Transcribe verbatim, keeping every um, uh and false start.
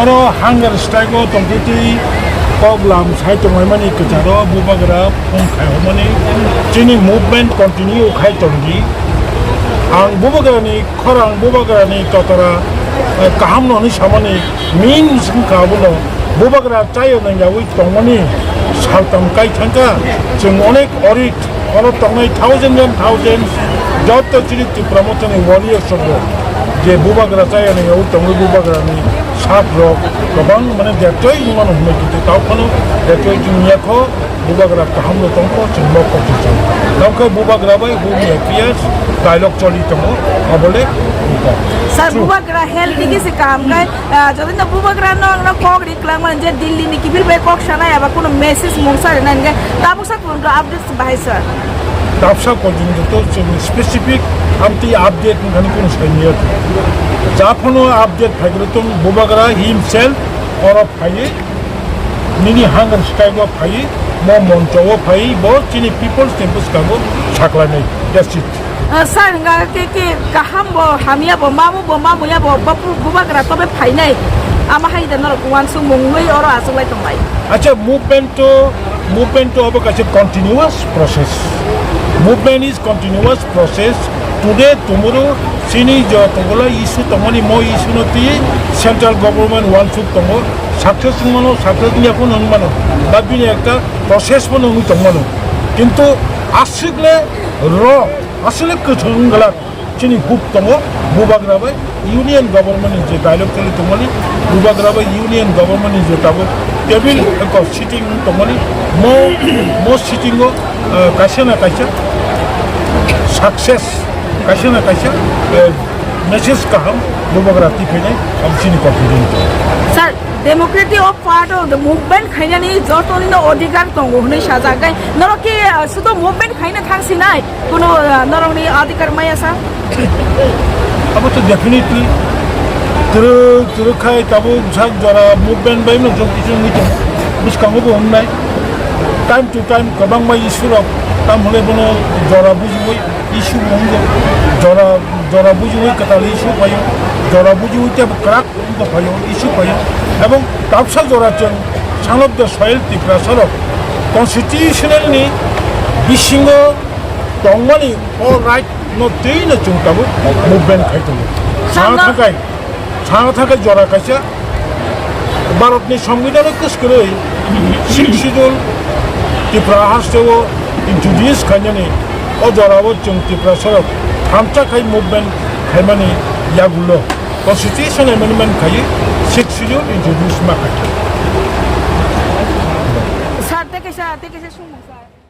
Oro hunger strike o tongtwi twi kok lam sai tonglaimani kwcharo bubagra phone khai hwnmani chini movement continue khai tongdi. Ang bubagrani khorang bubagrani kotora, eh, kahamno hwnwi samani means wngkha abono bubagra chayo nangyawi tongmani saltam kai thangkha chwng onek orit Oro tongnai thousand and thousands joto chini Tipra Mothani warriors rok je bubagra chayani yawi tongwi bubagrani sak rok kwbang mane detoi wngmano hwnwi kiti tao phano detoi chwng yakho bubagra kaham no tongkho chwng mokho khe chwng. Tamo khe bubagra bai hum affairs dialogue choli tongo obole buka. Sir, bubagra health digi se kaham kai, ah, jodi no bubagra no ang no kok ri klang man je Delhi ni kibil bai kok sanai aba kuno message mungsa rina nge tabuk sa Kono updates bahai sir. Tapsa porjonto to chwng specific amtwi update wngkhani kono saimanya. Japhano update phaigwlai tong bubagra himself oro phaiwi nini hunger strike o phaiwi mo moncho o phaiwi bo chini people's ni bwskango saklainai. That's it. Ah, sir, hwnga khe, khe kaham bo, hamya bo, mamu bo, mamuya bo, bo bu-, bubagra tobe phainai. Ama hai da norok uansuk mungwi oro achuklai tonglai. Acha, movement to, movement to abo kaisa continuous process. Movement is continuous process. Today, tomorrow, chini jo tongolai issue tongmani mo issue no twi central government uansuk tongo. Success wngmano, success wngya phano wngmano. Ba bini ekta process phano wngwi tongmano. Kintu aswk le ro Aswk le kwthwng glak chini huk tongo, bubagra bai union government ni je dialogue choli tongmani, bubagra bai union government ni je tabuk table ekor sitting tongmani, mo, mo sitting o, eh, kaisa na kaisa success, kaisa na kaisa, eh, message kaham bubagra twi phainai, abo chini confident. Sir, Democratic of Part of the Movement khainani joto nino odhikar tongo hwnwi sajak. Gai norok ki, eh, sudo movement khaina thang sinai? Kuno, ah, norokni adhikar maya sa? Abo to definitely. Twrwk, twrwk khai tabuk sak jora movement bai no jok kisu wngwi tongo. Bwskango bo wngnai. Time to time kwbangma issue rok tam hwnwi bono jora bujiwi issue bo wngo. Jora, jora bujiwi kwtal issue phaio. Jora bujiwi tei bo kwrak wngkha phaio, issue phaio. Ebong tapsa jora chwng Son of the Soil Tiprasa rok constitutional ni bisingo tongmani o right no twi no chwng tabuk movement khai tongo. Sana thangkai, sana thangkai jora kaisa Bharat ni Songbidan o kwskwrwi Sixth Schedule Tripura haste o introduce khainani o jora o chwng Tiprasa rok thamsa khai movement khaimani yagulo Constitution Amendment khaiwi Sixth Schedule introduce ma khaikha. Sir, tei kaisa, tei kaisa sumung sir.